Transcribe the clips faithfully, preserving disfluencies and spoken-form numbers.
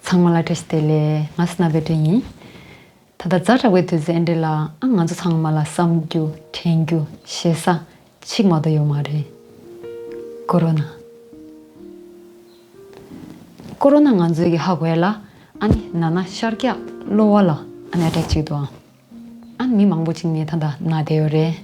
ཚང་མ་ལ་བཀྲ་ཤིས་བདེ་ལེགས། ང་སྣ་བའི་སྒྲོན་ཡིན། ད་ལྟ་ཛ་དྲག་པའི་དུས་ཚོད་འདི་ལ་ཨ་ང་ཚོ་ཚང་མ་ལ་བསམ་རྒྱུ་དྲན་རྒྱུ་ཞེ་ས་གཅིག་མ་གཏོགས་ཡོད་མ་རེད། ཀོ་རོ་ན། ཀོ་རོ་ན་ང་ཚོའི་གི་ཧ་གོ་ཡ་ལ་ཨ་ནི་ན་ན་ཤར་རྒྱག་གློ་བ་ལ་ཨ་ནི་ཨ་ཊེག་བྱེད་འདུག་ཨ། ཨ་ནི་མི་མང་པོ་ཅིག་ནི་ད་ལྟ་ན་བསྡད་ཡོད་རེད།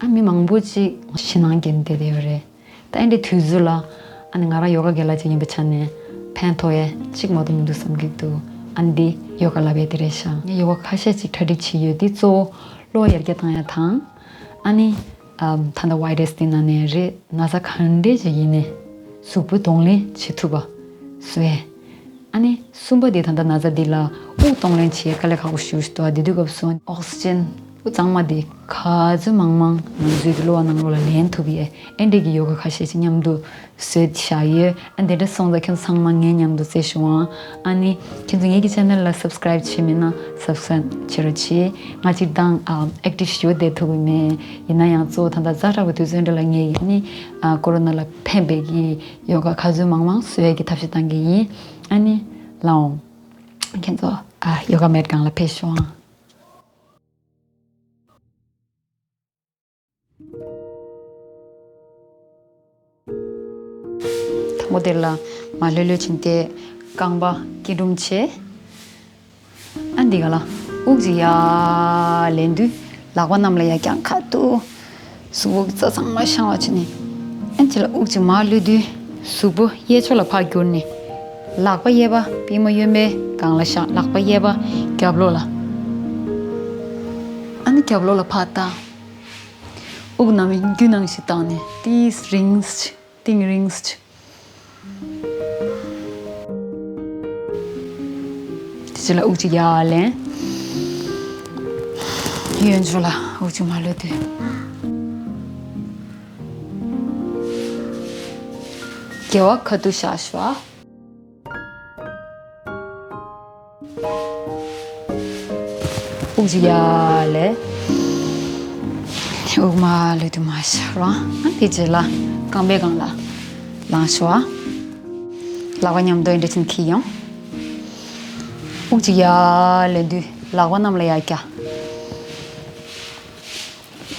ཨ་མི་མང་པོ་ཅིག་ཞེད་སྣང་སྐྱེས་ནས་བསྡད་ཡོད་རེད། ད་ཨེ་འདྲའི་དུས་ཚོད་ལ་ཨ་ནི་ང་རང་ཡོ་ག་རྒན་ལགས་ཅིག་ཡིན་པའི་ཆ་ནས་ཕན་ཐོགས་ཡས་གཅིག་མ་གཏོགས་མི་འདུག་བསམ་གྱི་འདུག་ཨ་ནི་འདི་ཡོ་ག་ལབ་ཡས་དེ་རེད་ཤག་ངས་ཡོ་ག་ཁ་ཤས་ཅིག་གྲ་སྒྲིག་བྱས་ཡོད། འདི་གཙོ་བོ་གློ་བ་ཡར་རྒྱས་བཏང་ཡས་དང་། ཨ་ནི་ཨམ་ད་ལྟ་བྷའི་རེས་འདི་ནང་ནས་རེད། ན་ཚ་གང་འདྲས་ཅིག་ཡིན་ནའི་གཟུགས་པོ་གདོང་ལེན་བྱེད་ཐུབ་པ་བཟོ་ཡས། ཨ་ནི་གསུམ་པ་དེ་ད་ལྟ་ན་ཚ་འདི་ལ་དབུགས་གཏོང་ལེན་བྱེད་དཀའ་ལས་ཁག་པོ་ཞེ་པོ་ཞིག་འདུག་དེ་དུས་སྐབས་སུ་ཨོག་སི་ཇན་དབུགས་གཙང་མ་དེ་ག་ཚོད་མང་མང་ང་ཚོའི་གི་གློ་བ་ནང་ལོགས་ལ་ལེན་ཐུབ་ཡས་ཨེ་འདྲས་ཀྱི་ཡོ་ག་ཁ་ཤས་ཤིག་མཉམ་དུ་བཟོས་བཞག་ཡོད། ཨ་འདི་འདྲ་སོང་ཙང་ཁྱོད་ཚང་མ་ངའི་མཉམ་དུ་རྩེ་ཞུ་ཨང་། ཨ་ནི་ཁྱེད་ཚོ་ངེད་ཀྱི་ཆེ་ནལ་ལ་སབ་སི་ཀ་རའིབ་བྱས་མེད་ན་སབ་སི་ཀ་རའིབ་བྱེད་རོགས་གྱིས། ང་སྤྱིར་བཏང་ཨ་ཨེག་ཊིབ་ཞེ་པོ་བསྡད་ཐུབ་ཀྱི་མེད། ཡིན་ན་ཡང་གཙོ་བོ་ད་ལྟ་ཛ་དྲག་པའི་དུས་ཚོད་འདྲ་ལ་ངས་ཡིན་ནི་ཨ་ཀོ་རོ་ན་ལ་ཕན་པའི་གི་ཡོ་ག་ག་ཚོད་མང་མང་བཟོ་ཡས་ཀྱི་ཐབས་ཤེས་བཏང་གི་ཡིན། ཨ་ནི་ལགས་འོང་། ཁྱེད་ཚོ་ཨ་ཡོ་ག་མེཊ་སྒང་ལ་ཕེབས་ཤོག་ཨང་། དང་པོ་དེ་ལ་མར་ལྷོད་ལྷོད་ཕྱིན་ཏེ་རྐང་པ་སྐྱིལ་ཀྲུང་བྱས། ཨ་འདི་ག་ལ་དབུགས་ཅིག་ཡར་ལེན་དུས་ལག་པ་གནམ་ལ་ཡར་བརྐྱངས། ཁ་ཐུག་གཟུགས་པོ་རྩ་ཚང་མ་བཤང་བ་བྱས་ནས། ཨ་ཅེ་ལ་དབུགས་ཅིག་མར་གློད་དུས་གཟུགས་པོ་གཡས་ཕྱོགས་ལ་ཕར་བསྒྱུར་ནས། ལག་པ་གཡས་པ་པུས་མོ་གཡོན་པའི་སྒང་ལ་བཞག་ལག་པ་གཡས་པ་རྒྱབ་ལོགས་ལ། ཨ་ནི་རྒྱབ་ལོགས་ལ་ཕར་ལྟ། དབུགས་ནམ་རྒྱུན་ནང་བཞིན་བཏང་ནས་ཏིས་རིང་། གཏིང་རིང་། དེ་རྗེས་ལ་དབུགས་ཅིག་ཡར་ལེན། གཡོན་ཕྱོགས་ལ་དབུགས་ཅིག་མར་གློད་དུས། སྐེད་པ་ཁ་ཐུག་བཞག་ཤོག་དབུགས་ཅིག་ཡར་ལེན། དབུགས་མར་གློད་དུས་མར་བཞག་རོགས། དེ་རྗེས་ལ་རྐང་པའི་སྒང་ལ་ལངས་ཤོག་ལག་པ་མཉམ་དུ་འདྲ་ཅན་འཁྱེར་ཡོང་། དབུགས་ཅིག་ཡར་ལེན་དུས་ལག་པ་གནམ་ལ་ཡར་བཀྱག་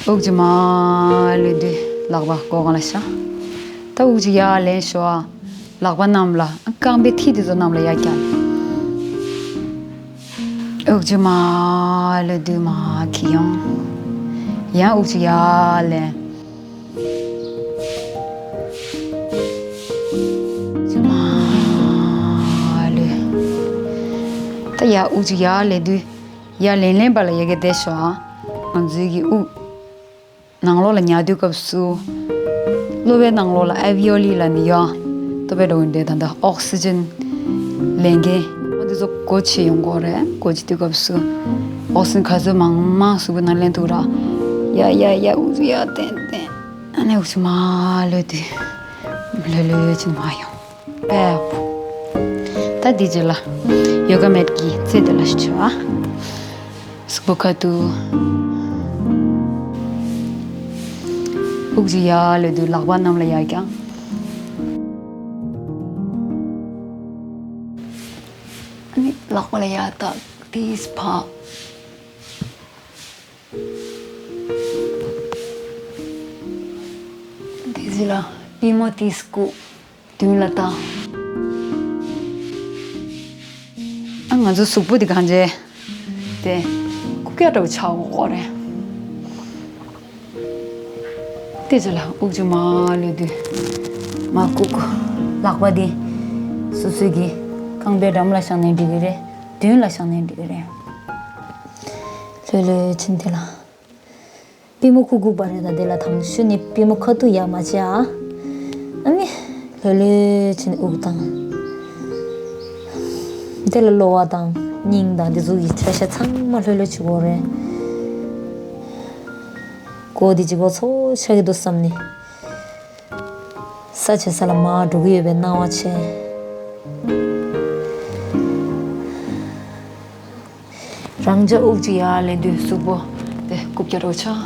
དབུགས་ཅིག་མར་གློད་དུས་ལག་པ་མགོ་སྒང་ལ་བཞག་ད་དབུགས་ཅིག་ཡར་ལེན་ཤོག་ལག་པ་གནམ་ལ། རྐང་པའི་མཐིལ་དེ་ཚོ་གནམ་ལ་ཡར་བཀྱག་དབུགས་ཅིག་མར་གློད་དུས་མར་འཁྱེར་ཡོང་། ཡང་དབུགས་ཅིག་ཡར་ལེན། དབུགས་ཅིག་མར་གློད། ད་ཡར་དབུགས་ཅིག་ཡར་ལེན་དུས། ཡར་ལེན་ལེན་པ་ལ་ཡ་གི་བསྡད་ཤོག་ཨ། ང་ཚོའི་གི་དབུགས་ནང་ལོགས་ལ་ཉར་དུས་སྐབས་སུ། གློ་བའི་ནང་ལོགས་ལ་ཨལ་ཝི་ཨོ་ལི་ལ་ནི་ཡོད། ལྟོ་ཕད་འགྲོ་གི་འདྲ། ད་ལྟ་ཨོག་སི་ཇན་ལེན་མཁན་འདི་ཚོ་སྒོ་ཕྱེ་ཡོང་གི་རེད། སྒོ་ཕྱེ་དུས་སྐབས་སུ་ཨོག་སི་ཇན་ག་ཚོད་མང་མང་གཟུགས་པོ་ནང་ལེན་ཐུབ་ར། ཡ་ཡ་ཡ། དབུགས་ཡར་བཏང་བཏང་། ཨ་ནི་དབུགས་མར་གློད་དུས་ལྷོད་ལྷོད་ཕྱིན་མར་ཡོང་། ཨེ། ད་འདི་རྗེས་ལ་ཡོ་ག་མེཊ་ཀྱི་རྩེ་དེ་ལ་ཞིག་བྱོས་ཨ། གཟུགས་པོ་ཁ་ཐུག་དབུགས་ཅིག་ཡར་གློད་དུས་ལག་པ་གནམ་ལ་ཡར་བརྐྱངས། ཨ་ནི་ལག་པ་ལ་ཡར་བཏགས། ཏིས་ཕར། དེ་རྗེས་ལ་པུས་མོ་ཏིས་བཀུག་མདུན་ལ་བལྟ། ཨ་ང་ཚོ་གཟུགས་པོ་འདི་གང་བྱས་ཏེ་བཀུག་ཡ་འདྲ་བོ་ཆགས་ཀྱི་ཡོད་རེད། དེ་རྗེས་ལ་དབུགས་ཅིག་མར་གློད་དུས་མར་བཀུག་ལག་པ་འདི་སོ་སོའི་གི་རྐང་པའི་འགྲམ་ལ་བཞག་ནའི་འགྲིག་གི་རེད། མདུན་ལ་བཞག་ནའི་འགྲིག་གི་རེད། ལྷོད་ལྷོད་ཕྱིན་དེ་ལ། པུས་མོ་བཀུག་བཀུག་པ་རེད། ད་དེ་ལ་དང་ཤུ་ནི་པུས་མོ་ཁ་ཐུག་ཡར་མ་བྱེད་ཨ། ཨ་ནི་ལྷོད་ལྷོད་བྱས་ནས་དབུགས་བཏང་། དེ་ལ་གློ་བ་དང་སྙིང་དང་དེ་ཚོ་གི་ཆ་ཤས་ཚང་མ་ལྷོད་ལྷོད་བྱེད་དགོས་རེད། མགོ་དེ་ལྗིད་ཁོག་ཚོ་ཆགས་ཀྱི་འདུག་བསམ་ནས། ས་བྱེད་ས་ལ་མར་འགྲོ་གི་ཡོད་པའི་སྣང་བ་བྱེད། རང་འཇགས། དབུགས་ཅིག་ཡར་ལེན་དུས་གཟུགས་པོ་དེ་རྐུབ་བཀྱག་འདྲ་བོ་ཆགས།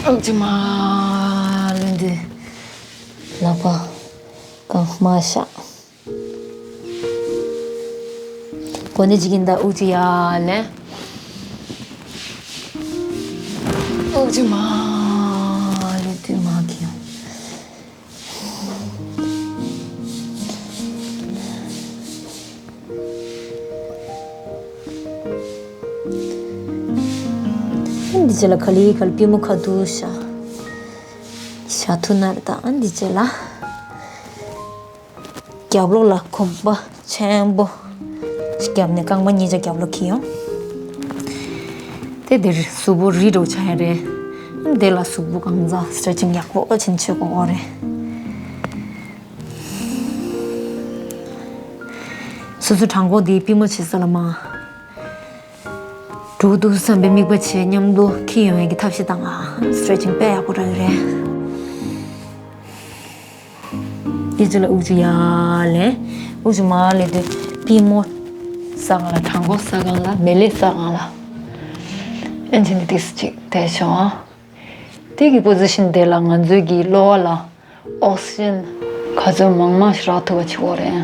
དབུགས་ཅིག་མར་ལེན་དུས་ལག་པ་ མ་ཤ། གོ་ནི་ཅིག་ཡིན་ད། དབུགས་ཅིག་ཡར་ལེན། དབུགས་ཅིག་མར་ལེན་དུས་མར་ཁྱེར་ཡོང་། འདི་རྗེས་ལ་ག་ལེ་ག་ལེ་པུས་མོ་ཁ་ཐུག་བཞག་བཞག་ཐུབ་ན་རེད་ད། འདི་རྗེས་ལ། རྒྱབ་ལོགས་ལ་གོམ་པ་ཆེན་པོ་ཞིག་བརྒྱབ་ནས་རྐང་པ་གཉིས་ཆ་རྒྱབ་ལོགས་འཁྱེར་ཡོང་། དེ་དེར་གཟུགས་པོ་རི་འདྲ་བོ་ཆགས་ཡ་རེད། དེ་ལ་གཟུགས་པོ་གང་ག་སི་ཊེ་ཆིང་ཡག་པོ་ཕྱིན་བྱེད་དགོས་རེད། སོ་སོའི་བྲང་ཁོག་འདི་པུས་མོ་བྱེད་ས་ལ་མར་འགྲོ་འདུག་བསམ་པའི་དམིགས་པ་བྱེད། མཉམ་དུ་འཁྱེར་ཡོང་ཡ་གི་ཐབས་ཤེས་བཏང་ཨ། སི་ཊེ་ཆིང་དཔེ་ཡག་པོ་རག་གི་རེད། དེ་རྗེས་ལ་དབུགས་ཅིག་ཡར་ལེན། དབུགས་ཅིག་མར་ལེན་དུས་པུས་མོ་ས་སྒང་ལ། བྲང་ཁོག་ས་སྒང་ལ། མེ་ལེ་ས་སྒང་ལ། ཨེ་འདི་ནས་ཏོག་ཙམ་ཅིག་བསྡད་ཤོག་ཨ། དེ་གི་པོ་ཟི་ཤན་དེ་ལ་ང་ཚོའི་གི་གློ་བ་ལ་ཨོག་སི་ཇན་ག་ཚོད་མང་མང་ཞིག་རག་ཐུབ་པ་བྱེད་དགོས་རེད།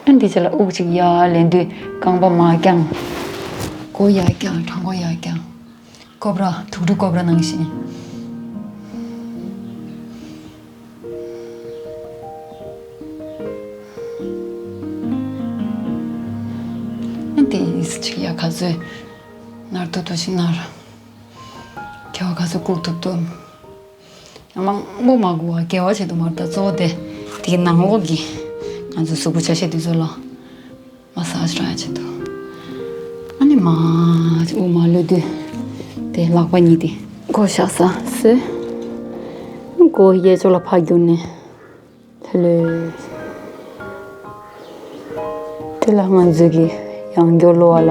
ཨ་འདི་རྗེས་ལ་དབུགས་ཅིག་ཡར་ལེན་དུས་རྐང་པ་མར་བརྐྱངས། མགོ་ཡར་བརྐྱངས། བྲང་ཁོག་ཡར་བརྐྱངས། ཀོབ་ར། དུག་སྦྲུལ་ཀོབ་ར་ནང་བཞིན། ཨ་དེ་ཡིས་ཅིག་ཡ་ག་ཚོད་ནར་ཐུབ་ཐུབ་ཅིག་ནར། རྒྱལ་བ་ག་ཚོད་བཀུག་ཐུབ་ཐུབ། ཡང་མང་པོ་མ་བཀུག་པ་རྒྱལ་བ་ཆེད་དུ་མ་རེད་ད། གཙོ་བོ་དེ་དེ་གི་ནང་ལོགས་ཀྱི་ང་ཚོ་གཟུགས་པོ་ཆ་ཤས་དེ་ཚོ་ལ། མ་སཱ་ཇི་རག་ཡ་ཆེད་དུ། ཨ་ནི་མར་དབུགས་མར་གློད་དུས་དེ་ལག་པ་གཉིས་དེ་མགོ་བཞག་ས་བཟོས། མགོ་གཡས་ཕྱོགས་ལ་ཕར་བསྒྱུར་ནས་ལྷོད་ལྷོད། དེ་ལ་ང་ཚོས་ཀྱི་ཡང་སྐྱར་གློ་བ་ལ་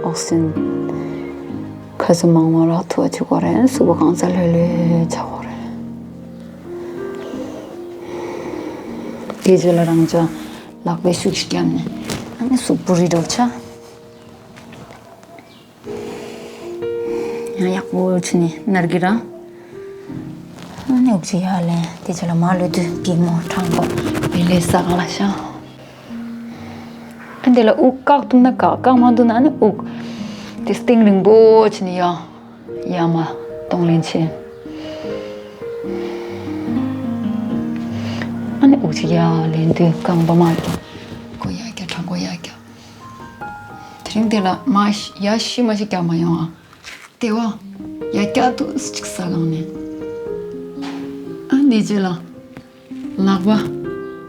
ཨོག་སི་ཇན་ག་ཚོད་མང་མང་རག་ཐུབ་པ་བྱེད་དགོས་རེད། གཟུགས་པོ་གང་ག་ལྷོད་ལྷོད་བྱ་དགོས་རེད། དེ་རྗེས་ལ་རང་ཅག་ལག་པས་ཤུགས་ཤིག་བརྒྱབ་ནས་ཨ་ནི་གཟུགས་པོ་རི་འདྲ་བོ་ཆགས། ཡང་ཡག་པོ་བྱས་ནས་ནར་གྱི་ར། ཨ་ནི་དབུགས་ཅིག་ཡར་ལེན། དེ་རྗེས་ལ་མར་གློད་དུས་པུས་མོ་བྲང་ཁོག་མེ་ལེ་ས་སྒང་ལ་བཞག་ཨ་འདི་ལ་དབུགས་བཀག་ཐུབ་ན་བཀག་བཀག་མ་ཐུབ་ན་ཨ་ནི་དབུགས་དེ་སྟེང་རིང་པོ་བྱས་ནས་ཡར་ཡར་མར་གཏོང་ལེན་བྱེད། ཨ་ནི་དབུགས་ཅིག་ཡར་ལེན་དུས་རྐང་པ་མར། མགོ་ཡར་བཀྱག་བྲང་ཁོག་ཡར་བཀྱག་དེ་རིང་དེ་ལ་མར་ཡར་ཤི་མ་ཤི་བཀྱག་མ་ཡོང་ཨ། ལྟེ་བ་ཡར་བཀྱག་ཏུ་ཅིག་ས་སྒང་ནས། ཨ་འདི་རྗེས་ལ་ལག་པ་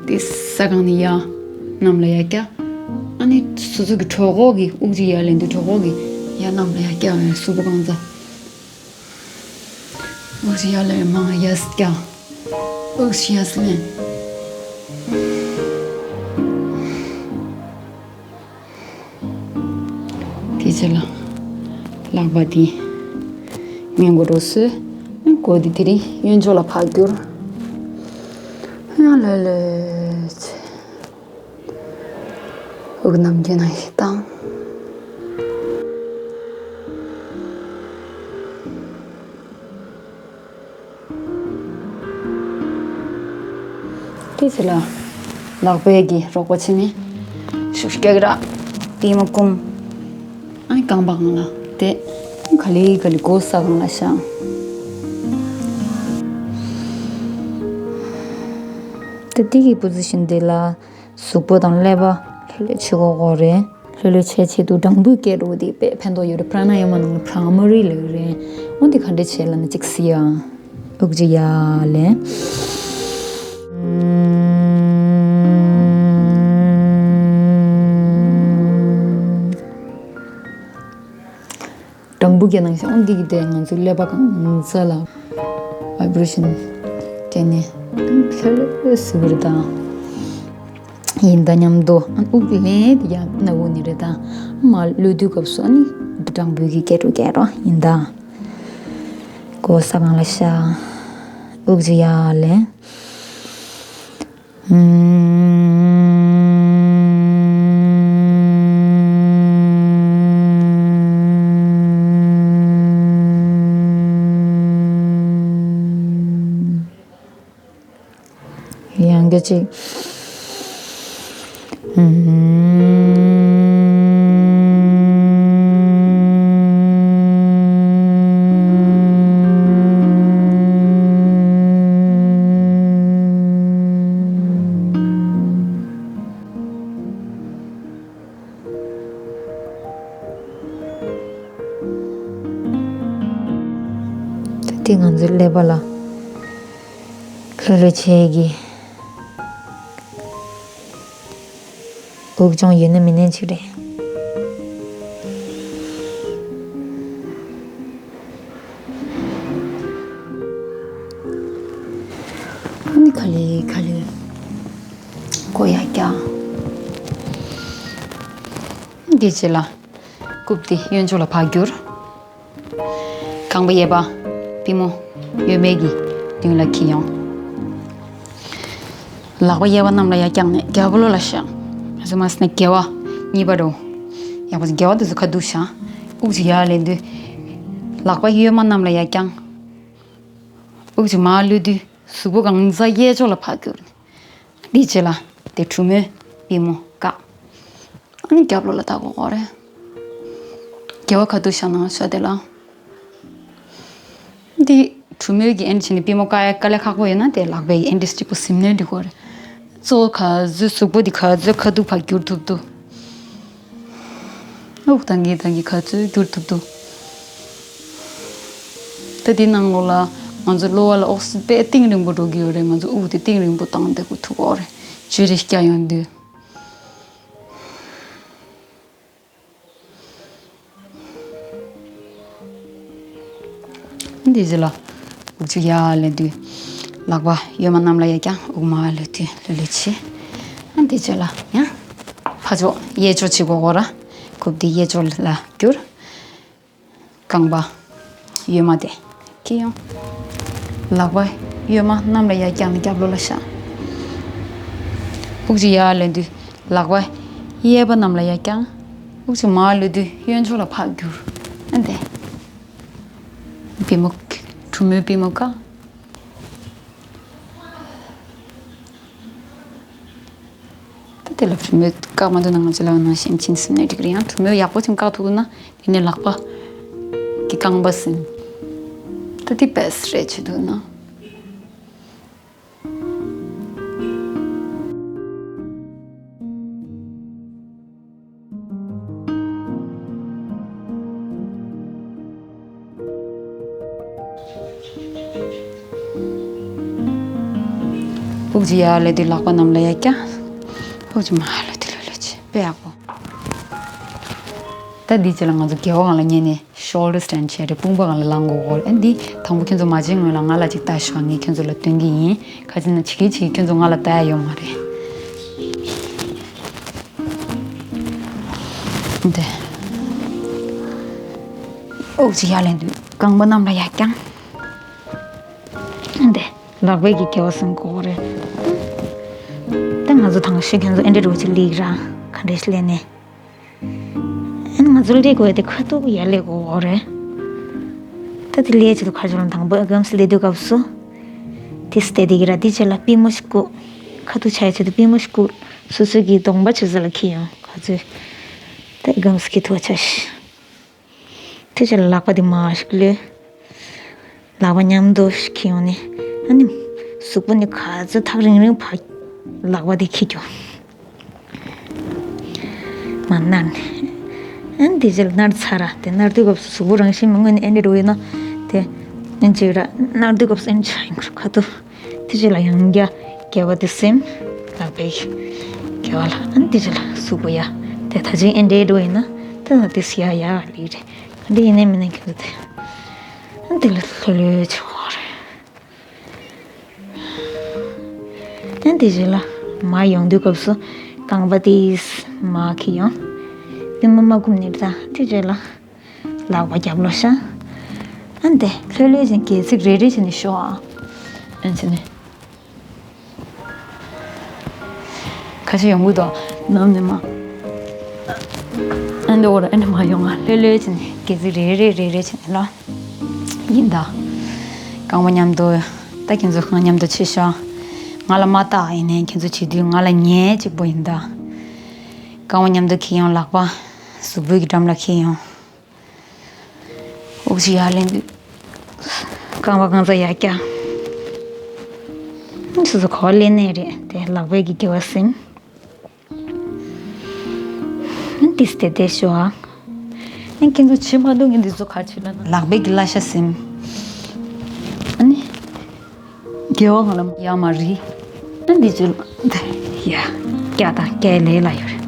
དེ་ས་སྒང་ནས་ཡར་གནམ་ལ་ཡར་བཀྱག་ཨ་ནི་སོ་སོ་གི་གྲོད་ཁོག་གི་དབུགས་ཅིག་ཡར་ལེན་དུས་གྲོད་ཁོག་གི་ཡར་གནམ་ལ་ཡར་བཀྱག་ཡོང་། གཟུགས་པོ་གང་ག་དབུགས་ཅིག་ཡར་ལེན། མར་ཡར་བཀྱག་དབུགས་ཅིག་ཡར་ལེན། དེ་རྗེས་ལ་ལག་པ་དེ་སྔོན་མགོ་འགྲོ་སོས། སྔོན་མགོ་དེ་དེ་རིང་གཡོན་ཕྱོགས་ལ་ཕར་བསྒྱུར། ཡང་ལྷོད་ལྷོད་བྱས། དབུགས་ནམ་རྒྱུན་ནང་བཞིན་བཏང་། དེ་ཚེ་ལ་ལག་པའི་གི་རོགས་པ་བྱས་ནས་ཤུགས་རྒྱག་གི་ར། པུས་མོ་བསྐུམ། ཨ་ནི་རྐང་པ་སྒང་ལ་བསྡད། ག་ལེ་ག་ལེ་མགོ་ས་སྒང་ལ་བཞག་ད་འདི་གི་པོ་ཟི་ཤན་འདི་ལ་གཟུགས་པོ་དང་ཀླད་པ་ལྷོད་ལྷོད་བྱེད་དགོས་རེད། ལྷོད་ལྷོད་བྱས་ཆེད་དུ་སྦྲང་བུའི་སྐད་འགྲོ་དེ་དཔེ་ཕན་ཐོགས་ཡོད་རེད། པྲ་ན་ཡ་མ་ནང་ལ་བྷྲ་མ་རི་ལབ་ཀྱི་རེད། འོ་འདི་ག་འདྲས་བྱས་ལབ་ན་གཅིག་གཟིགས་ཨ། དབུགས་ཅིག་ཡར་ལེན། སྦྲང་བུ་སྐད་ནང་བཞིན། འོ་འདི་གི་དེ་ང་ཚོའི་ཀླད་པ་གང་ག་ལ་བྷའི་བྷི་རེ་ཤན་སྤྲད་ནས་ལྷོད་ལྷོད་གཟིགས་པ་རེད་ད། ཡིན་ད་མཉམ་དུ་ཨ་དབུགས་ལེན་དེ་ཡང་སྣ་བུག་ནས་རེད་ད། མར་གློད་དུས་སྐབས་སུ་ཨ་ནི་སྦྲང་བུའི་གི་སྐད་འགྲོ་སྐད་འགྲོ་ཡིན་ད། མགོ་ས་སྒང་ལ་བཞག་དབུགས་ཅིག་ཡར་ལེན། ཅིག་ད་ལྟའི་ང་ཚོའི་ཀླད་པ་ལ་ལྷོད་ལྷོད་བྱེད་ཀྱི། དབུགས་སྦྱོང་ཡོད་ན་མེད་ན་ཅིག་རེད། ཨ་ནི་ག་ལེ་ག་ལེ་མགོ་ཡར་བཀྱག་འདི་རྗེས་ལ་རྐུབ་འདི་གཡོན་ཕྱོགས་ལ་ཕར་བསྒྱུར། རྐང་པ་གཡས་པ་པུས་མོ་གཡོན་མའི་གི་མདུན་ལ་འཁྱེར་ཡོང་། ལག་པ་གཡས་པ་གནམ་ལ་ཡར་བརྐྱངས་ནས་རྒྱབ་ལོགས་ལ་བཞག་ང་ཚོ་མ་ཟེར་ན་དགེ་བ་གཉིས་པ་འགྲོ། ཡག་པོ་ཟེར། དགེ་བ་དེ་ཚོ་ཁ་ཐུག་བཞག་དབུགས་ཅིག་ཡར་ལེན་དུས། ལག་པ་གཡོན་མ་གནམ་ལ་ཡར་བརྐྱངས། དབུགས་ཅིག་མར་གློད་དུས་གཟུགས་པོ་གང་ས་གཡས་ཕྱོགས་ལ་ཕར་བསྒྱུར། འདིའི་རྗེས་ལ་དེ་གྲུ་མོའི་པུས་མོ་བཀག་ཨ་ནི་རྒྱབ་ལོགས་ལ་ལྟ་དགོས་ཀྱི་རེད། དགེ་བ་ཁ་ཐུག་བཞག་ན་ཤ་དེ་ལ། འདི་གྲུ་མོའི་གི་ཨེ་འདྲ་བྱས་ནས་པུས་མོ་བཀག་ཡ་དཀའ་ལས་ཁག་པོ་ཡོད་ན་དེ་ལག་པའི་ཨེ་འདྲ་གཅིག་པོ་ཟིན་ནས་འགྲིག་གི་རེད། གཙོ་བོ་ག་ཚོད་གཟུགས་པོ་འདི་ག་ཚོད་ཁ་ཐུག་ཕར་བསྒྱུར་ཐུབ་འདུག་དབུགས་བཏང་གིན་བཏང་གིན་ག་ཚོད་བསྒྱུར་ཐུབ་འདུག་ད་འདི་ནང་ལོགས་ལ་ང་ཚོ་གློ་བ་ལ་ཨོག་སི་ཇན་དཔེ་གཏིང་རིང་པོ་འགྲོ་གི་ཡོད་རེད། ང་ཚོ་དབུགས་དེ་གཏིང་རིང་པོ་བཏང་བསྡད་དགོས་ཐུག་གི་རེད། བཅོས་རིག་བསྐྱལ་ཡོང་དུས། འདི་རྗེས་ལ་དབུགས་ཅིག་ཡར་ལེན་དུས་ལག་པ་གཡོན་མ་གནམ་ལ་ཡར་བརྐྱངས། དབུགས་མར་ལུད་དུས་ལུད་ལུད་བྱེད། ཨ་འདི་རྗེས་ལ་ཡང་ཕར་ཕྱོགས་གཡས་ཕྱོགས་བྱེད་དགོས་གོ་ར། རྐུབ་འདི་གཡས་ཕྱོགས་ལ་བསྒྱུར། རྐང་པ་གཡོན་མ་དེ་འཁྱེར་ཡོང་། ལག་པ་གཡོན་མ་གནམ་ལ་ཡར་བརྐྱངས་ནས་རྒྱབ་ལོགས་ལ་བཞག་དབུགས་ཅིག་ཡར་ལེན་དུས་ལག་པ་གཡས་པ་གནམ་ལ་ཡར་བརྐྱངས། དབུགས་ཅིག་མར་ལུད་དུས་གཡོན་ཕྱོགས་ལ་ཕར་བསྒྱུར། ཨ་འདི། པུས་མོ། གྲུ་མོའི་པུས་མོ་བཀག་ད་དེ་ལ་གྲུ་མོ་བཀག་མ་ཐུབ་ན་ང་ཚོ་ལབ་ནང་བཞིན་ཕྱིན་ཟིན་ནས་འགྲིག་རེད། ཡང་གྲུ་མོ་ཡག་པོ་ཅིག་བཀག་ཐུབ་ན་དེ་ནས་ལག་པ་གི་རྐང་པ་ཟིན། ད་དེ་བེ་སི་ཊི་རེད་བྱེད་ཐུབ་ན། དབུགས་ཅིག་ཡར་ལེན་དུས་ལག་པ་གནམ་ལ་ཡར་བརྐྱངས། དབུགས་ཅིག་མར་ལུད་དུས་ལུད་ལུད་བྱེད། དཔེ་ཡག་པོ། ད་འདིའི་རྗེས་ལ་ང་ཚོ་དགེ་བ་སྒང་ལ་ཉལ་ནས་ཤོལ་ཌར་སི་ཊེན་ཌི་བྱས་ཏེ་དཔུང་པ་སྒང་ལ་ལངས་དགོས་གོ། ཨ་འདི་དང་པོ་ཁྱོད་ཚོ་མ་བྱེད་སྔོན་ལ་ང་ལ་ཅིག་ལྟ་ཤོག་ངས་ཁྱོད་ཚོ་ལ་སྟོན་གྱི་ཡིན། ག་ཅི་ན་བྱེད་ཀྱི་བྱེད་ཀྱི་ཁྱོད་ཚོ་ང་ལ་ལྟ་ཡ་ཡོད་མ་རེད། འདི། དབུགས་ཅིག་ཡར་ལེན་དུས་རྐང་པ་གནམ་ལ་ཡར་བརྐྱངས། འདི། ལག་པའི་གི་དགེ་བ་སེམས་དགོས་རེད། ད་ང་ཚོ་དང་ཤོས་ཁྱོད་ཚོ་ཨེ་འདྲ་རུ་ཅིག་ལིག་ར་ག་འདྲ་ཞིག་ལེན་ནས། ཨ་ནི་ང་ཚོ་ལས་དགོས་དེ་ཁ་ཐུག་ཡར་ལས་དགོས་འོ་རེད། ད་དེ་ལས་ཆེད་དུ་ཁ་ཆུང་དང་པོ་ཨ་གམ་སི་ལས་དུས་སྐབས་སུ། དེ་སྟེ་དེ་གི་ར་དེ་ཆེད་ལ་པུས་མོ་ཞིག་བཀུག་ཁ་ཐུག་ཆ་ཡ་ཆེད་དུ་པུས་མོ་ཞིག་བཀུག་སོ་སོའི་གི་གདོང་པ་ཆུ་ཚ་ལ་འཁྱེར་ཡོང་ག་ཚོད། ད་ཨ་གམ་སི་འཁྱེར་ཐུག་ཆ་ཞིག་དེ་ཆེད་ལ་ལག་པ་དེ་མ་ཞིག་ལོས། ལག་པ་མཉམ་དུ་ཞིག་འཁྱེར་ཡོང་ནས། ཨ་ནི། གཟུགས་པོ་ནི་ག་ཚོད་ཐག་རིང་རིང་བར་ལག་པ་དེ་འཁྱེར་རྒྱུ། མར་མནན་ནས། ཨ་ནི་དེ་རྗེས་ལ་མནན་ཚར་ར་དེ་མནན་དུས་སྐབས་སུ་གཟུགས་པོ་རང་བཞིན་མི་མངོན་ནས་ཨེ་འདྲ་འགྲོ་ཡིན་ན། དེ། ཨེ་འཇིག་ར་མནན་དུས་སྐབས་སུ་ཨེ་འཆའ་ཡིན་ཁ་ཐུག་དེ་རྗེས་ལ་ཡང་བསྐྱར་དགེ་བ་དེ་སེམས། ལག་པའི། དགེ་བ་ལ་ཨ་ནི་དེ་རྗེས་ལ་གཟུགས་པོ་ཡ། དེ་ད་ཅིང་ཨེ་འདྲ་འགྲོ་ཡིན་ན། དེ་ལ་དེ་སི་ཡ་ཡ་ལི་རེད། འདི་ཡིན་ནའི་མིན་ནའི་ཁྱོད་ཚོ་དེ། འདི་ལ་ལྷོད་ལྷོད་བྱེད་དགོས་རེད། འདི་རྗེས་ལ་མར་ཡོང་དུས་སྐབས་སུ་རྐང་པ་དེས་མར་འཁྱེར་ཡོང་། པུས་མོ་མ་བསྐུམ་ནས་ད་འདི་རྗེས་ལ་ལག་པ་རྒྱབ་ལོགས་བཞག་ཨ་འདི་ལྷོད་ལྷོད་བྱས་ནས་སྒལ་ཚིགས་རེ་རེ་བྱས་ནས་ཤོག་ཨ། ཨ་ནི་བྱས་ནས། ཁ་ཤས་ཡོང་གི་འདུག་ནམ་ནས་མ། ཨ་འདི་འོ་ར་ཨ་འདི་མ་ཡོང་ང་ལྷོད་ལྷོད་བྱས་ནས་སྒལ་ཚིགས་རེ་རེ་རེ་རེ་བྱས་ནས་ལ། ཡིན་ད། རྐང་པ་མཉམ་དུ། ད་ཁྱེད་ཚོ་རྐང་མཉམ་དུ་ཕྱེ་ཤོག་ང་ལ་མ་བལྟ། ཡིན་ནའི་ཁྱེད་ཚོ་བྱེད་དུས་ང་ལ་ཉན་གཅིག་པོ་ཡིན་ད། རྐང་པ་མཉམ་དུ་འཁྱེར་ཡོང་། ལག་པ་གཟུགས་པོའི་གི་འགྲམ་ལ་འཁྱེར་ཡོང་། དབུགས་ཅིག་ཡར་ལེན་དུས། རྐང་པ་གང་ཚ་ཡར་བཀྱག། སོ་སོ་ག་པར་སླེབས་ནའི་རེད་དེ། ལག་པས་ཀྱི་དགེ་བ་སེམས། ཏིས་ཏེ་ཏེ་ཤོ་ཨ། ཨ་ཁྱེད་ཚོ་བྱེད་མ་འདུག་ངས་འདི་ཚོ་ག་རེ་བྱེད་ལབ་ན། ལག་པས་ཀྱི་བསླབ་བྱ་སེམས། ཨ་ནི། དགེ་བ་ང་ལ་ཡར་མར་རིལ། ཨ་འདི་ཚོ་ཡ། བཀྱག་དང་བཀྱག་ལས་ལ་ཡོད་རེད།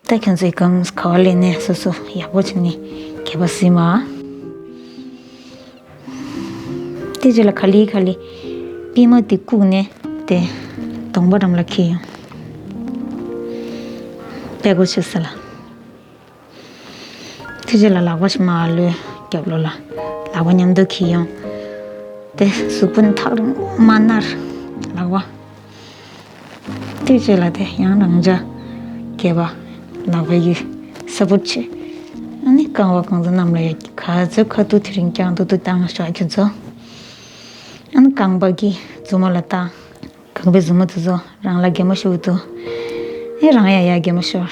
ད་ཁྱོད་ཚོའི་གང་ག་བ་ལས་ནས་སོ་སོ་ཡག་པོ་བྱས་ནས་གད་པ་བཟི་མ། དེ་རྗེས་ལ་ག་ལེ་ག་ལེ་པུས་མོ་དེ་བཀུག་ནས་དེ་གདོང་པ་འགྲམ་ལ་འཁྱེར་ཡོང་། པད་གོ་ཆུ་ས་ལ། དེ་རྗེས་ལ་ལག་པ་ཞིག་མར་གློད། རྒྱབ་ལོགས་ལ་ལག་པ་མཉམ་དུ་འཁྱེར་ཡོང་། དེ་གཟུགས་པོ་ནི་ཐག་རིང་མར་ནར། ལག་པ། དེ་རྗེས་ལ་དེ་ཡང་རང་འཇགས་གད་པ། ལག་པའི་ཡུ་ས་བུར་ཆེ། ཨ་ནི་རྐང་པ་གང་ཚ་གནམ་ལ་ཡ་ག་ཚོད་ཁ་ཐུག་དེ་རིང་རྐྱང་ཐུག་ཐུག་བཏང་ཤག་ཁྱོད་ཚོ། ཨ་ནི་རྐང་པ་གི་མཛུབ་མོ་ལ་བཏང་། རྐང་པའི་མཛུབ་མོ་དེ་ཚོ་རང་ལ་གད་མོ་ཤོར་འདུག་ཨེ་རང་ཡ་ཡ་གད་མོ་ཤོར།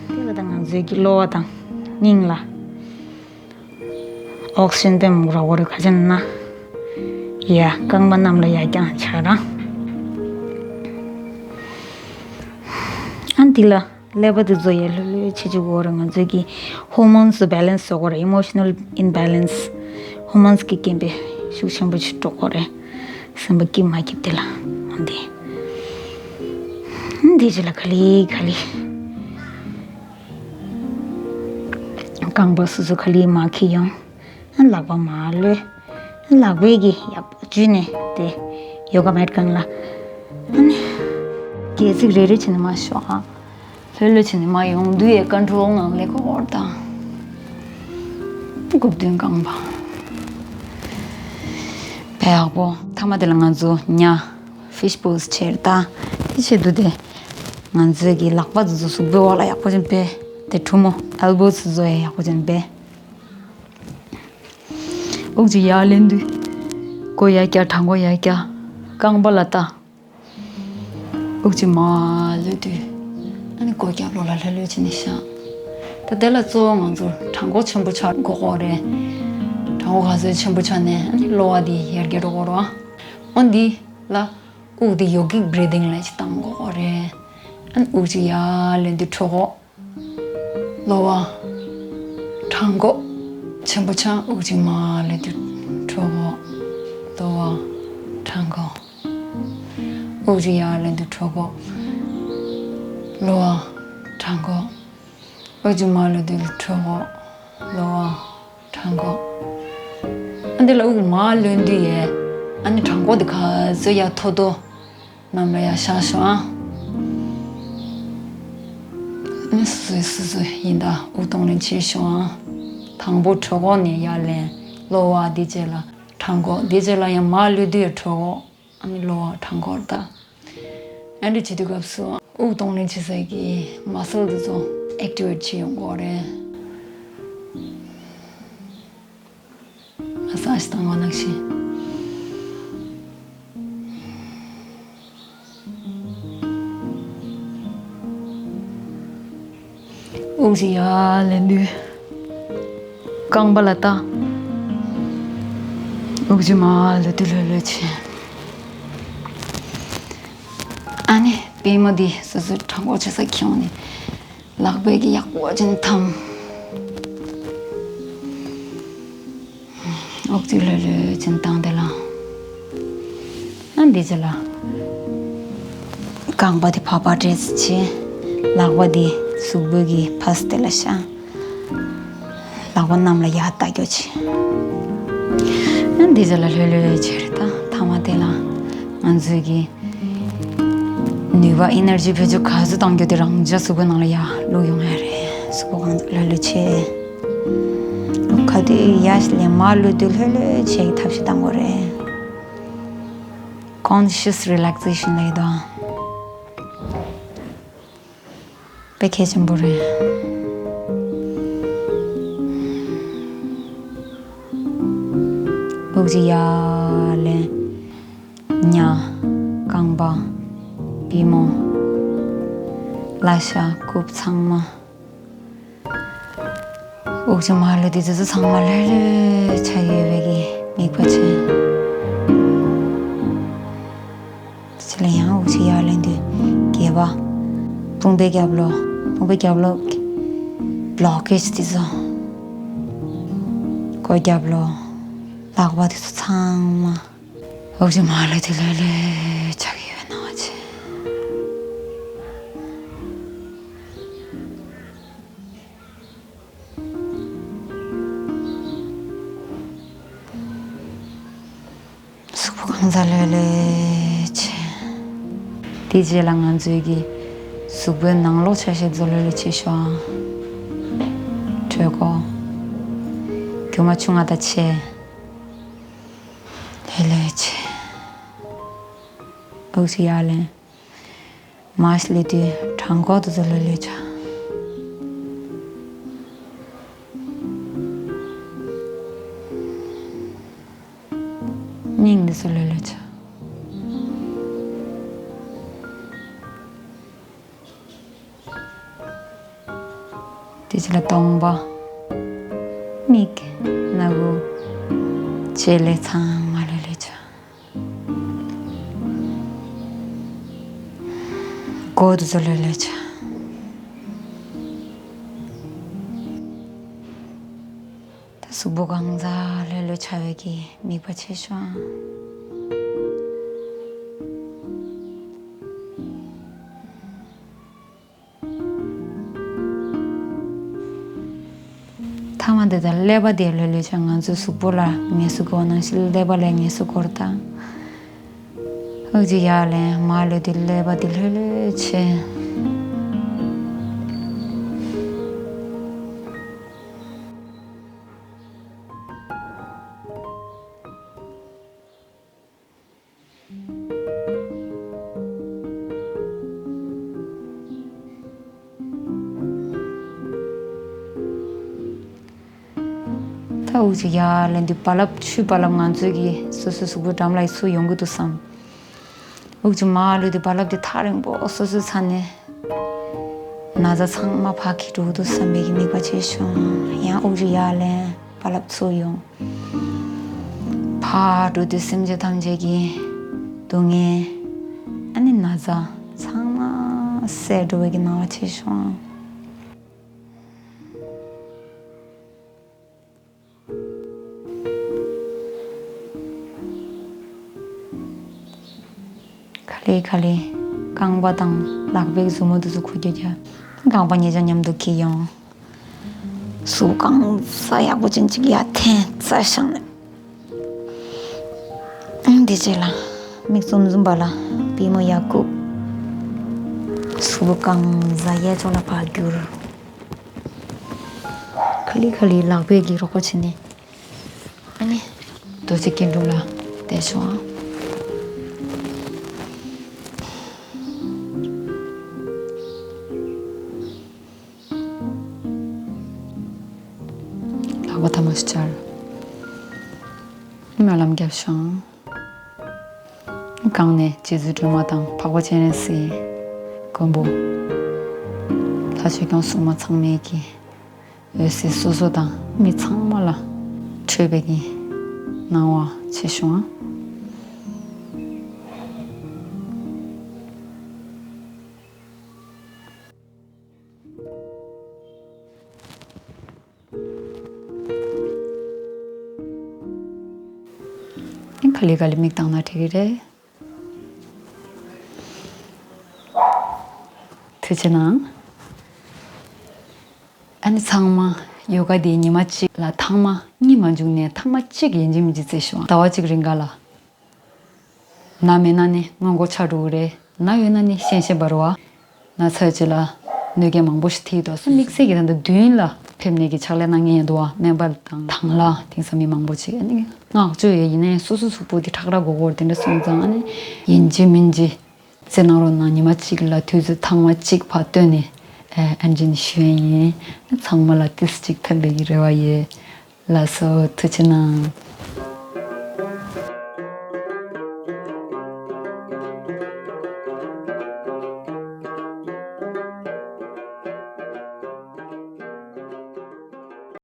དེ་ལ་ད་ང་ཚོའི་གི་གློ་བ་དང་སྙིང་ལ་ཨོག་སི་ཇན་སྤེལ་མི་དགོས་ར་བོ་རེ་ག་ཅན་ན། ཡ་རྐང་པ་གནམ་ལ་ཡར་བརྐྱངས་ཆགས་རང་། ཨ་འདི་ལ་ཀླད་པ་དེ་ཚོ་ཡ་ལྷོད་ལྷོད་བྱེད་ཅིག་དགོས་རེད། ང་ཚོའི་གི་ཧོར་མོན་སི་བྷེ་ལེན་སི་བཟོ་དགོས་རེད། ཨི་མོ་ཤི་ནལ་ཨིམ་བྷེ་ལེན་སི། ཧོར་མོན་སི་གི་རྐྱེན་པས་ཤུགས་ཆེན་པོ་ཞིག་འགྲོ་དགོས་རེད། སེམས་པ་སྐྱིད་མ་སྐྱིད་དེ་ལ་འོན་ཏེ། འདི་ཅི་ལ་ག་ལེ་ག་ལེ། རྐང་པ་སོ་སོ་ག་ལེ་མར་འཁྱེར་ཡོང་། ལག་པ་མར་གློད། ལག་པའི་གི་ཡག་པོ་འཇུས་ནས་དེ་ཡོ་ག་མེད་སྒང་ལ། ཨ་ནི། སྒལ་ཚིགས་རེ་རེ་བྱས་ནས་མར་ཤོག་ཨ། ལྷོད་ལྷོད་བྱས་ནས་མར་ཡོང་དུས་ཡ་ཀོན་ཊོལ་ངང་ལས་ཀོ་འོར་དང་། དགུ་བདུན་རྐང་པ། བས་ཡག་པོ་མཐའ་མ་དེ་ལ་ང་ཚོ་ཉ་ཕིཤ་པོ་སི་བྱེད་ད། དེ་བྱེད་དུས་དེ་ང་ཚོའི་གི་ལག་པ་དེ་ཚོ་གཟུགས་པོའི་འོག་ལ་ཡག་པོ་ཅན་པས། དེ་གྲུ་མོ་ཨེལ་བོ་སི་བཟོ་ཡ་ཡག་པོ་ཅན་པས། དབུགས་ཅིག་ཡར་ལེན་དུས། མགོ་ཡར་བཀྱག་བྲང་ཁོག་ཡར་བཀྱག་རྐང་པ་ལ་བལྟ། དབུགས་ཅིག་མར་གློད་དུས། ཨ་ནི་མགོ་རྒྱབ་ལོགས་ལ་ལྷོད་ལྷོད་བྱས་ནས་བཞག་ད་དེ་ལ་གཙོ་བོ་ང་ཚོར་བྲང་ཁོག་ཆེན་པོ་ཆགས་དགོས་ཀྱི་རེད། བྲང་ཁོག་ག་ཚོད་ཆེན་པོ་ཆགས་ནས་ཨ་ནི་གློ་བ་དེ་ཡར་རྒྱས་འགྲོ་གི་རེད། འོ་འདི་ལ་དབུགས་དེ་ཡོ་གིག་བྷི་རི་དིང་ལབ་ཅིག་བཏང་དགོས་ཀྱི་རེད། ཨ་ནི་དབུགས་ཅིག་ཡར་ལེན་དུས་གྲོད་ཁོག་གློ་བ། བྲང་ཁོག་ཆེན་པོ་ཆགས། དབུགས་ཅིག་མར་ལེན་དུས་གྲོད་ཁོག་གློ་བ། བྲང་ཁོག་དབུགས་ཅིག་ཡར་ལེན་དུས་གྲོད་ཁོག་གློ་བ། བྲང་ཁོག་དབུགས་ཅིག་མར་ལེན་དུས་གྲོད་ཁོག་གློ་བ། བྲང་ཁོག་ཨ་འདི་ལ་དབུགས་མར་ལེན་དུས་ཡས། ཨ་ནི་བྲང་ཁོག་དེ་ག་ཚོད་ཡར་མཐོ་མཐོ། གནམ་ལ་ཡར་བཞག་ཤོག་ཨང་། ཨ་ནི་སོ་སོའི་སོ་སོའི་ཡིན་ད་དབུགས་གཏོང་ལེན་བྱེད་ཤོག་ཨང་། དང་པོ་གྲོད་ཁོག་ནས་ཡར་ལེན། གློ་བ། དེ་རྗེས་ལ་བྲང་ཁོག་དེ་རྗེས་ལ་ཡང་མར་གློད་དུས་ཡང་གྲོད་ཁོག་ཨ་ནི་གློ་བ། བྲང་ཁོག་ད། ཨ་འདི་བྱེད་དུས་སྐབས་སུ་དབུགས་གཏོང་ལེན་བྱེད་སའི་གི་མ་སལ་དེ་ཚོ་ཨེག་ཊི་ཝེ་ཊི་བྱེད་ཡོང་གི་རེད། མ་སཱ་ཇི་བཏང་བ་ནང་བཞིན། དབུགས་ཅིག་ཡར་ལེན་དུས། རྐང་པ་ལ་བལྟ། དབུགས་ཅིག་མར་ལོག་དུས་ལྷོད་ལྷོད་བྱས། ཨ་ནི་པུས་མོ་འདི་སོ་སོའི་བྲང་ཁོག་ཆེ་ས་ཁྱོན་ནས། ལག་པས་ཀྱི་ཡག་པོ་ཅན་འཐམ། དབུགས་ཅིག་ལྷོད་ལྷོད་ཅན་བཏང་དེ་ལ། ཨ་འདི་ཅི་ལ། རྐང་པ་དེ་ཕར་ཕར་བྲེས་བྱས། ལག་པ་དེ་གཟུགས་པོའི་གི་ཕ་སི་དེ་ལ་བཞག་ལག་པ་གནམ་ལ་ཡར་བལྟ་རྒྱུ་བྱས། ཨ་འདི་ཅི་ལ་ལྷོད་ལྷོད་བྱས་རེད་ད། མཐའ་མ་དེ་ལ་ང་ཚོའི་གི་ནུས་པ་ཨེ་ནར་ཇི་བེད་སྤྱོད་ག་ཚོད་བཏང་རྒྱུ་དེ་རང་འཇགས་གཟུགས་པོའི་ནང་ལ་ཡར་བླུགས་ཡོང་ཡ་རེད། གཟུགས་པོ་གང་ལྷོད་ལྷོད་བྱས། ཁ་དུས་ཡར་ལེན་མར་གློད་དུས་ལྷོད་ལྷོད་བྱས་ཀྱི་ཐབས་ཤེས་བཏང་དགོས་རེད། conscious relaxation ལབ་ཡོད་དོ། དཔེ་གལ་ཆེན་པོ་རེད། དབུགས་ཅིག་ཡར་ལེན། ཉྭ། རྐང་པ། པུས་མོ། བརླ་ཤ། རྐུབ་ཚང་མ། དབུགས་ཅིག་མར་ལུས་དེ་ཚོ་ཚང་མ་ལྷོད་ལྷོད་ཆགས་ཡོད་པའི་གི་དམིགས་པ་བྱས། དེ་ལ་ཡང་དབུགས་ཅིག་ཡར་ལེན་དུས་སྒལ་པ། དཔུང་པའི་རྒྱབ་ལོགས། དཔུང་པའི་རྒྱབ་ལོགས་ཀྱི་བྷི་ལོ་ཀེ་ཇི་དེ་ཚོ། སྒོ་རྒྱབ་ལོགས། ལག་པ་དེ་ཚོ་ཚང་མ། དབུགས་ཅིག་མར་ལུས་དེ་ལྷོད་ལྷོད་ཆགས་ཡོད་པའི་སྣང་བ་བྱས། གཟུགས་པོ་གང་ག་ལྷོད་ལྷོད་བྱས། དེའི་རྗེས་ལ་ང་ཚོའི་གི་གཟུགས་པོའི་ནང་ལོགས་ཆ་ཤས་ཚོ་ལྷོད་ལྷོད་བྱེད་ཤོག་ཨང་། གྲོད་ཁོག་རྒྱུ་མ་ཆུང་ང་དང་ཆེ། ལྷོད་ལྷོད་བྱས། དབུགས་ཅིག་ཡར་ལེན། མར་ལྷོད་དུས་བྲང་ཁོག་དེ་ཚོ་ལྷོད་ལྷོད་བྱས། སྙིང་འདི་ཚོ་ལྷོད་ལྷོད་བྱས། དེ་རྗེས་ལ་གདོང་པ། མིག་སྣ་ཁུག་ལྕེ་ལེ་ཚང་མ་ལྷོད་ལྷོད་བྱས། མགོ་དེ་ཚོ་ལྷོད་ལྷོད་བྱས། ད་གཟུགས་པོ་གང་ག་ལྷོད་ལྷོད་བྱས་པའི་གི་དམིགས་པ་བྱེད་ཤོག་ཨང་། ཐ་མ་དེ་དང་ཀླད་པ་དེ་ལྷོད་ལྷོད་བྱས། ང་ཚོའི་གཟུགས་པོ་ལ་ངལ་གསོ་དགོས་ནང་བཞིན་ཀླད་པ་ལ་ངལ་གསོ་དགོས་རེད་ད། དབུགས་ཅིག་ཡར་ལེན། མར་ལྷོད་དུས་ཀླད་པ་དེ་ལྷོད་ལྷོད་བྱས། ད་དབུགས་ཅིག་ཡར་ལེན་དུས་རྦ་རླབས། ཆུའི་རྦ་རླབས་ང་ཚོའི་གི་སོ་སོའི་གཟུགས་པོའི་འགྲམ་ལ་ཚུར་ཡོང་གི་འདུག་བསམ། དབུགས་ཅིག་མར་ལུས་དུས་རྦ་རླབས་དེ་ཐག་རིང་པོ་སོ་སོའི་ས་ནས། ན་ཚ་ཚང་མ་ཕར་འཁྱེར་འགྲོ་གི་འདུག་བསམ་པའི་གི་དམིགས་པ་བྱེད་ཤོག་ཡང་དབུགས་ཅིག་ཡར་ལེན། རྦ་རླབས་ཚུར་ཡོང་། ཕར་འགྲོ་དུས་སེམས་ཅན་ཐམས་ཅད་ཀྱི་སྡུག་བསྔལ། ཨ་ནི་ན་ཚ་ཚང་མ་བསལ་འགྲོ་བའི་གི་སྣང་བ་བྱེད་ཤོག་ག་ལེ་ག་ལེ་རྐང་པ་དང་ལག་པའི་མཛུབ་མོ་དེ་ཚོ་འཁུར་རྒྱག་རྒྱག་རྐང་པ་ཉེ་ཆར་མཉམ་དུ་འཁྱེར་ཡོང་། གཟུགས་གང་ག་ཡག་པོ་ཅན་ཅིག་ཡར་འཐེན་རྩ་བཞག་ནས། ཨང་། དེ་རྗེས་ལ་མིག་བཙུམ་བཙུམ་པ་ལ་པུས་མོ་ཡར་བཀུག་གཟུགས་པོ་གང་ག་གཡས་ཕྱོགས་ལ་ཕར་བསྒྱུར། ག་ལེ་ག་ལེ་ལག་པས་ཀྱི་རོགས་པ་བྱས་ནས། ཨ་ནི། རྡོ་རྗེ་སྐྱིལ་ཀྲུང་ལ་བསྡད་ཤོག་ཨང་། ལག་པ་ཐལ་མོ་ཞིག་སྦྱར། སྨོན་ལམ་རྒྱབ་ཤོག་ཨང་། གང་ནས་རྗེ་བཙུན་སྒྲོལ་མ་དང་འཕགས་པ་སྤྱན་རས་གཟིགས། མགོན་པོ། ལྷ་ཆོས་སྐྱོང་སྲུང་མ་ཚང་མས་ཀྱི་འོད་ཟེར་སོ་སོ་དང་མི་ཚང་མ་ལ་འཕྲོད་པའི་གི་སྣང་བ་བྱེད་ཤོག་ཨང་། ཨིན། ག་ལེ་ག་ལེ་མིག་བཏང་ན་འགྲིག་གི་རེད། ཐུགས་རྗེ་གནང་། ཨ་ནི་ཚང་མ་ཡོ་ག་འདི་ཉི་མ་གཅིག་ལ་ཐེངས་མ་གཉིས་མ་འཇུག་ནས་ཐེངས་མ་གཅིག་ཡིན་གཅིག་མིན་གཅིག་རྩེ་ཤོག་ཟླ་བ་གཅིག་རིང་ག་ལ། ན་མེད་ན་ནི་སྔོན་འགོག་ཆགས་འགྲོ་གི་རེད། ན་ཡོད་ན་ནི་གཤན་གཤན་འབར་བ། ན་ཚ་ཡོད་ཅིག་ལ་གནོད་སྐྱོན་མང་པོ་ཞིག་ཐེབས་ཡོད་དོ། དམིགས་བསལ་གྱི་ད་ལྟ་མདུན་ལ་ཕེབས་ནས་ཀྱི་ཕྱག་ལས་གནང་མཁན་ཡོད་འདུག་བ། སྨན་པ་དང་དང་བླངས་དེང་སང་མི་མང་པོ་ཅིག་ཨ་ནི། བསྔགས་བརྗོད་ཡོད། ཡིན་ནའི་སོ་སོ་གཟུགས་པོ་དེ་ཁྲག་ཁྲག་གོ་གོར་དེ་འདྲ་སོང་ཙང་ཨ་ནི་ཡིན་གཅིག་མིན་གཅིག་གསན་གནང་རོགས་གནང་། ཉི་མ་གཅིག་ལ་དུས་ཚོད་ཐེངས་མ་གཅིག་ཕར་བཏོན་ནས་ཨ་ཨན་ཇི་ནི་ཞུ་ཡ་ཡིན། ཚང་མ་ལ་ཏིས་གཅིག་ཕན་པའི་གི་རེ་བ་ཡོད། ལགས་སོ། ཐུགས་རྗེ་གནང་།